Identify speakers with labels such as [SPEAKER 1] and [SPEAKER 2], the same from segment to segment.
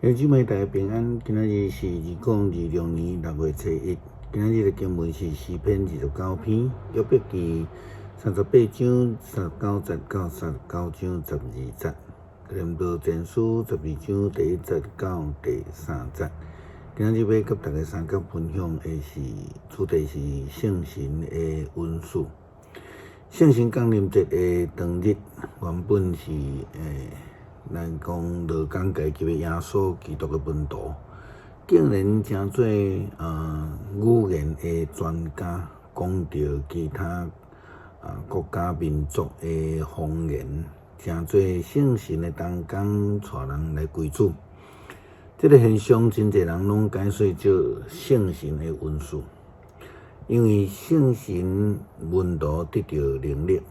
[SPEAKER 1] 兄姊妹大家平安，今仔日是2026年6月初1。今仔日的經文是詩篇29篇，約伯記38章39節到39章12節，哥林多前書12章第1節到第3節。今仔日欲佮大家相佮分享的是主題是聖神的恩賜。聖神降臨節的當日，原本是咱講勞工階級的耶穌基督的門徒，竟然成做語言的專家，講著其他國家民族的方言，成做聖神的同工，帶人來歸主。這个現象真濟人攏解說做聖神的恩賜，因為聖神門徒得著能力，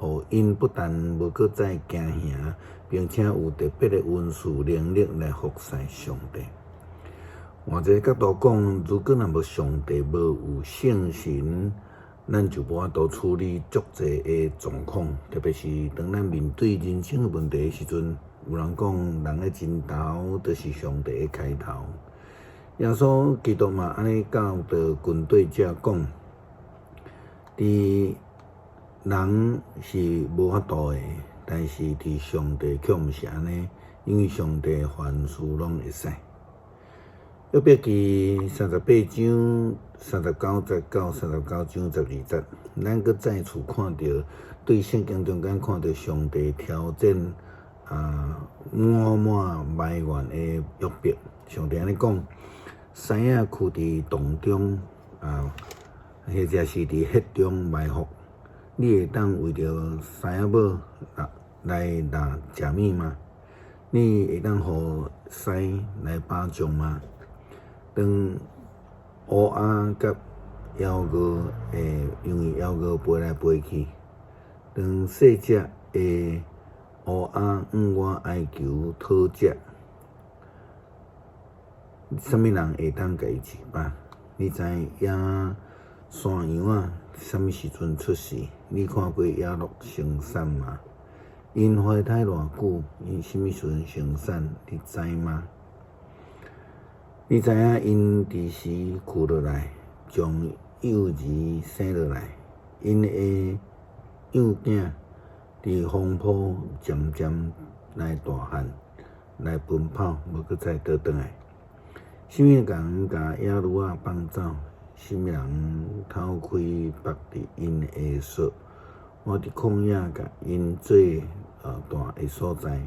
[SPEAKER 1] 予𪜶不但無閣再驚嚇，並且有特別的恩賜能力來服侍上帝。換一个角度講，如果若無上帝，無有聖神，咱就無法度處理足濟的狀況，特別是當咱面對人生的問題的時陣，有人講人的盡頭就是上帝的開頭。耶穌基督嘛按呢教導軍隊者講，佇人是無法度的，但是佇上帝卻毋是按呢，因為上帝凡事攏會使。約伯記38章39節到39章12節，咱閣再次看著對聖經中間看著上帝挑戰滿滿埋怨的約伯。上帝按呢講：獅仔踞佇洞中，或者是佇穴中埋伏，你會當為著獅仔母來掠食物嗎？你會當予獅來把將嗎？當烏鴉佮枵鵝會因為枵鵝飛來飛去，當細隻的烏鴉向我哀求討食，啥物人會當共伊飼飽？你知野山羊仔啥物時陣出世？你看過野鹿生產嗎？𪜶懷胎偌久？𪜶啥物時陣生產？你知嗎？你知影𪜶佇時踞落來，將幼兒生落來，𪜶的幼囝佇風波漸漸來大漢，來奔跑，無閣再倒轉來。啥物人共野驢仔放走？啥物人偷開縛佇𪜶的索？我佇曠野共𪜶做蹛的所在，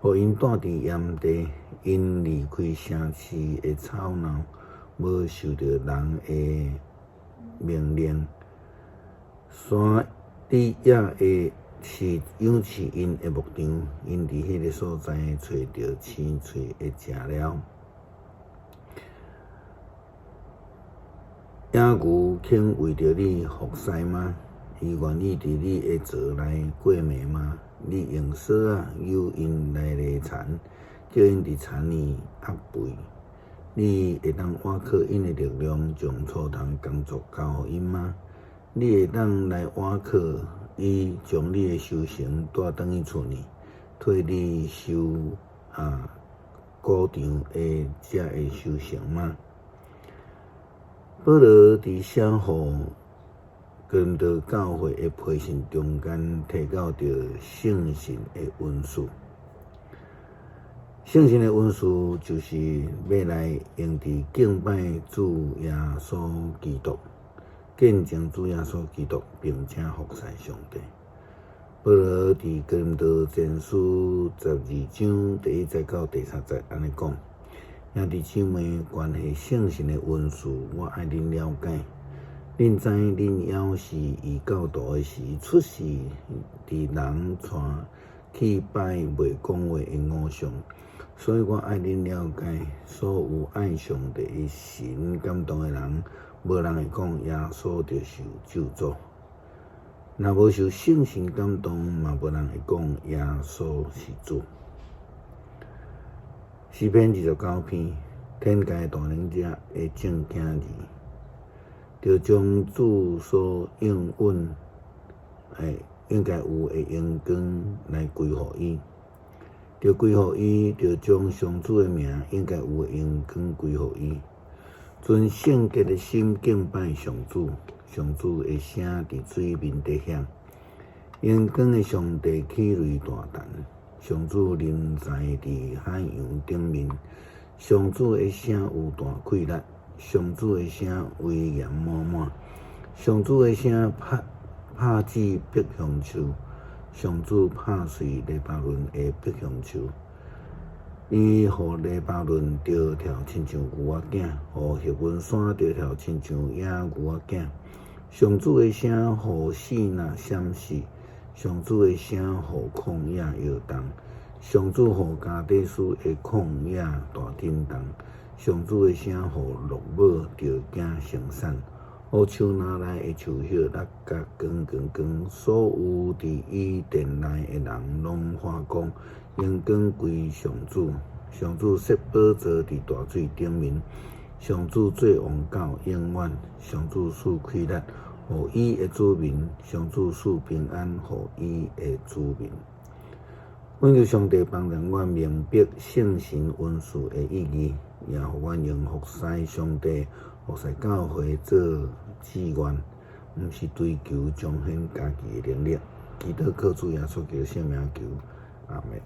[SPEAKER 1] 予𪜶蹛佇鹽地，𪜶離開城市的吵鬧，無受著人的命令。山佇野的是養飼𪜶的牧場，𪜶佇彼个所在揣著青翠的食料。野牛肯為著你服侍嗎？伊願意佇你的槽內過暝嗎？你用索仔誘𪜶來犁田，叫𪜶佇田裡壓肥。你會當倚靠𪜶的力量，將鋤頭工作交予𪜶嗎？你會當來倚靠伊，將你的收成帶轉去厝呢，替你收穀場的這个收成嗎？保羅佇寫予哥林多教會的批信中間提到著聖神的恩賜。聖神的恩賜就是欲來用佇敬拜主耶穌基督、見證主耶穌基督，並且服侍上帝。保羅佇哥林多前書12章第1節到第3節按呢講：兄弟姊妹，關係聖神的恩賜，我愛恁了解。恁知恁猶是異教徒的時，出世佇人帶去拜袂講話的偶像，所以我愛恁了解，所有愛上帝的神感動的人，無人會講耶穌就是咒詛。若無受聖神感動，嘛無人會講耶穌是主。詩篇29篇，天界大能者的眾囝兒，著將主所應允、應該有的榮光來歸予伊。著歸予伊，著將上主的名應該有的榮光歸予伊。存聖潔的心敬拜上主，上主的聲佇水面底響。榮光的上帝起雷大彈，上主臨在佇海洋頂面。上主的聲有大氣力，上主的聲威嚴滿滿。上主的聲拍拍子柏橡樹，上主拍碎黎巴嫩的柏橡樹。伊予黎巴嫩著跳親像牛仔囝，予赫門山著跳親像野牛仔囝。上主的聲予爍爁閃爍，上主的聲予曠野搖動，上主予加低斯的曠野大震動，上主的聲予駱馬著驚成散，予樹林內的樹葉落甲光光光，所有佇伊殿內的人攏喊講：榮光歸上主！上主設寶座佇大水頂面，上主做王到永遠，上主賜氣力予伊的子民，上主賜平安予伊的子民。懇求上帝幫助阮明白聖神恩賜的意義，也予阮用服侍上帝、服侍教會做志願，毋是追求彰顯家己的能力。祈禱靠主耶穌基督聖名求，阿們。